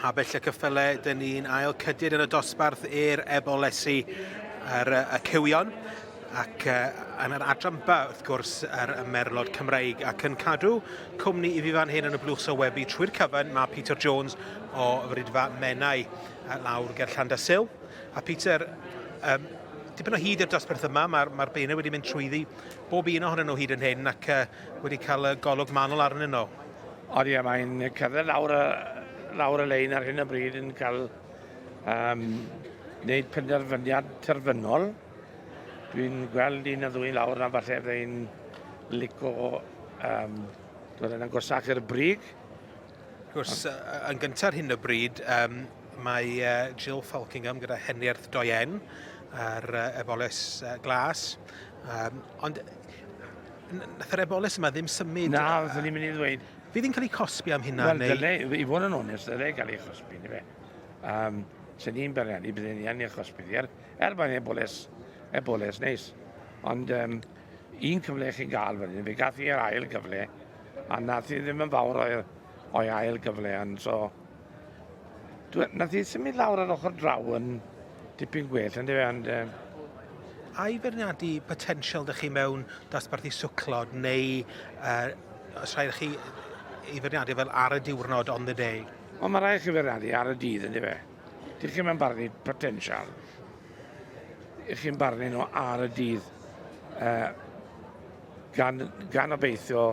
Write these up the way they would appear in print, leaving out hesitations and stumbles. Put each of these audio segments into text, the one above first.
mhabell y cyffyle, dyn ni'n ail cydydd yn y dosbarth i'r ebolesi yr, y cywion ac uh, yn yr adran ba, wrth gwrs, yr merlod Cymreig ac yn cadw cwmni i fi fan hyn yn y blwch sylwebu trwy'r cyfan mae Peter Jones o Fridfa Menai lawr ger Llandysul. A Peter, um, dipyn o hyd i'r dosbarth yma, mae'r mae beirniaid wedi mynd trwyddi bob un ohonyn nhw hyd yn hyn ac uh, wedi cael y golwg manwl arnyn nhw. Ond ie, mae'n cerdded lawr y, lawr y lein ar hyn o bryd yn cael um, wneud penderfyniad terfynol. Dwi'n gweld un a ddwy lawr na falle fyddai'n lico um, dod yn agosach i'r brig. Wrth gwrs, yn gyntaf ar hyn o bryd, um, mae uh, Jill Falkingham gyda Heniarth Doyen ar uh, eboles uh, glas. Um, ond nath yr eboles yma ddim symud... Na, fyswn i'n mynd i ddweud. Fydd hi'n cael ei cosbi am hynna? Wel, neu... dyle, i fod yn onest, dyle gael ei chosbi, ni fe. Um, Sen ni'n beirniadu, byddwn ni yn ei chosbi. Er, er mae'n eboles, eboles neis. Ond um, un cyfle chi'n gael fan hyn, fe gath i'r ail gyfle, a nath i ddim yn fawr o'i, o'i ail gyfle, ond so... Dwi, nath i symud lawr ar ochr draw yn dipyn gwell, yn fe, ond... Um, Ai feirniadu potensial dych chi mewn dosbarthu swclod neu uh, os rhaid chi ei feirniadu fel ar y diwrnod on the day? Wel, mae rhaid chi feirniadu ar y dydd, yn fe. Dych chi'n barnu potensial. Ych chi'n barnu nhw ar y dydd. Uh, gan, gan obeithio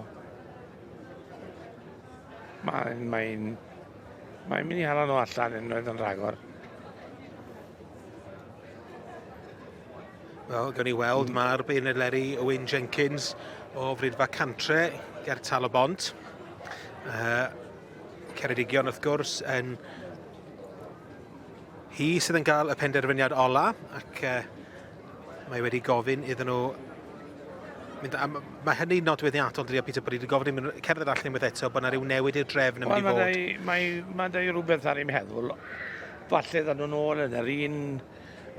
mae'n mae mae mynd i hala nhw allan unwaith yn rhagor. Wel, gawn ni weld, mm. mae'r beirniad Leri Owen Jenkins o Fridfa Cantre ger Tal y Bont. Uh, Ceredigion, wrth gwrs, yn hi sydd yn cael y penderfyniad ola ac uh, Mae wedi gofyn iddyn nhw mynd, a mae hynny'n nodweddiadol, dydy o, Peter, bod wedi gofyn iddyn nhw cerdded allan unwaith eto, bod yna rhyw newid i'r drefn yn mynd i fod. Mae, mae, mae dau rhywbeth ar ei meddwl. Falle ddyn nhw'n ôl yn yr un,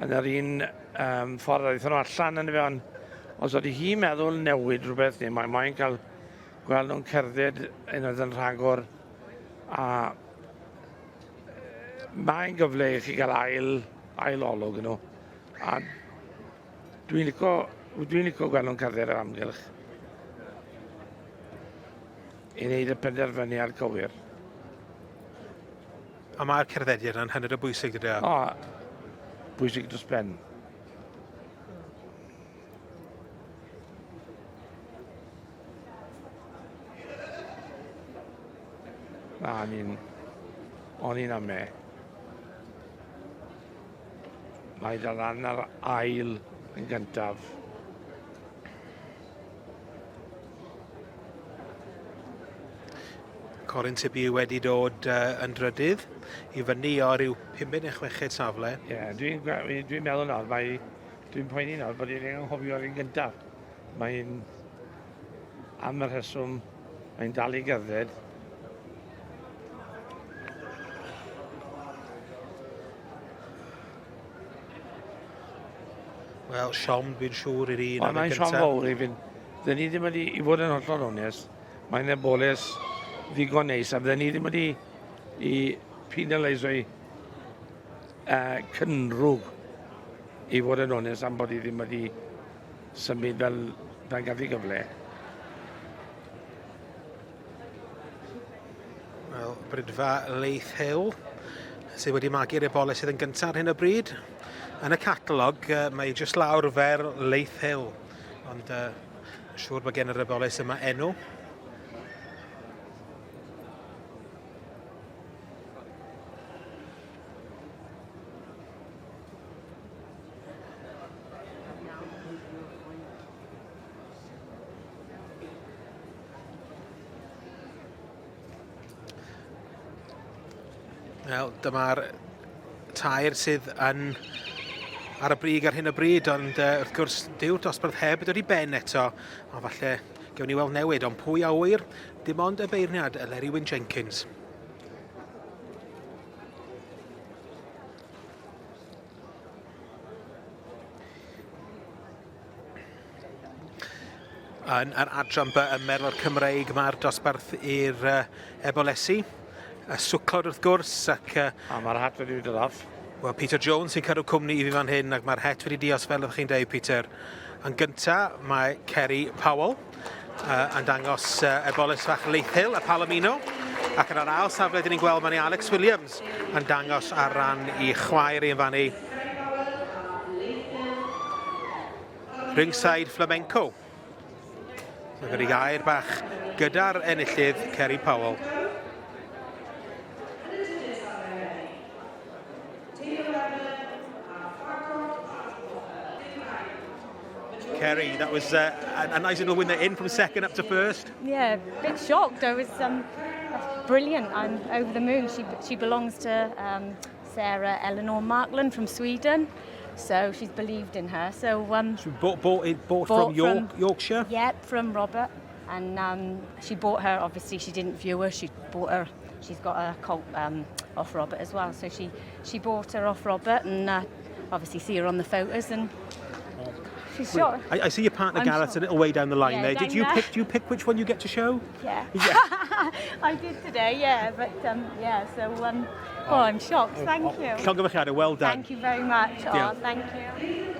yn yr un um, ffordd a ddaethon nhw allan yn y fe, ond os ydy hi'n meddwl newid rhywbeth, neu mae mae'n cael gweld nhw'n cerdded unwaith yn rhagor, a mae'n gyfle i chi gael ail, ail olwg nhw. A dwi'n licio, dwi'n licio gweld nhw'n cerdded yr amgylch i wneud y penderfyniad cywir. A mae'r cerddediad yna'n hynod o bwysig, dydy o? O, bwysig dros ben. Na, ni'n... O'n i'n ame. Mae dal lan ar ail yn gyntaf. Corin Tibi wedi dod uh, yn drydydd i fyny o ryw pumed neu chweched safle. Ie, yeah, dwi'n dwi, dwi meddwl nawr, mae, dwi'n poeni nawr bod i'n anghofio'r un gyntaf. Mae'n, am y rheswm, mae'n dal i gerdded. Wel, siom dwi'n siŵr i'r un am y gyntaf. Mae'n siom fawr i fynd. Dyn ni ddim wedi, i fod yn hollol onest, mae'n eboles ddigon neis, a fydden ni ddim wedi i penaliso i uh, cynrwg i fod yn onest am bod i ddim wedi symud fel pan gath i gyfle. Wel, Brydfa Leith Hill, sydd wedi magu'r ebole sydd yn gyntaf ar hyn o bryd. Yn y catalog, mae jyst lawr fer Leith Hill, ond uh, siŵr bod gen yr eboles yma enw. Wel, dyma'r tair sydd yn ar y brig ar hyn o bryd, ond uh, wrth gwrs, dyw'r dosbarth heb dod i ben eto, ond falle gewn ni weld newid, ond pwy a ŵyr, dim ond y beirniad, Eleri Wyn Jenkins. Yn yr adran B ym Merlod Cymreig mae'r dosbarth i'r uh, ebolesi. y swclod wrth gwrs. Ac, A mae'r hat wedi dod off. Wel, Peter Jones sy'n cadw cwmni i fi fan hyn, ac mae'r het wedi dios fel ydych chi'n dweud, Peter. Yn gynta, mae Kerry Powell yn dangos eboles fach Leithhill, y Palomino. Ac yn yr ail safle, dyn ni'n gweld mae'n Alex Williams yn dangos ar ran i chwaer i yn fannu. Ringside Flamenco. Mae wedi gair bach gyda'r enillydd Kerry Powell. Kerry, that was a nice little win there, in from second up to first. Yeah, a bit shocked. I was brilliant. I'm over the moon. She, she belongs to Sarah Eleanor Markland from Sweden. So she's believed in her. So, so bought, bought it bought, bought from York, from, Yorkshire? Yep, from Robert. And she bought her, obviously she didn't view her, she bought her, she's got a colt off Robert as well. So she, she bought her off Robert and obviously see her on the photos and she's shot. I, I see your partner I'm Gareth a little way down the line yeah, there. Did you there. pick? Do you pick which one you get to show? Yeah. Yeah. I did today. Yeah, but yeah. So oh, I'm shocked. Thank oh, you. Llongyfarchiadau, well done. Thank you very much. Oh, yeah. thank you.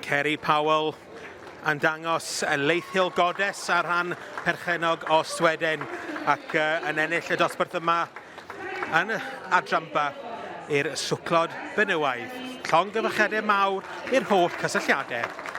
Kerry Powell yn dangos y Leithiol Goddess ar rhan perchenog o Sweden ac uh, yn ennill y dosbarth yma yn adran ba i'r swclod benywaidd. Llongyfarchiadau mawr i'r holl cysylltiadau.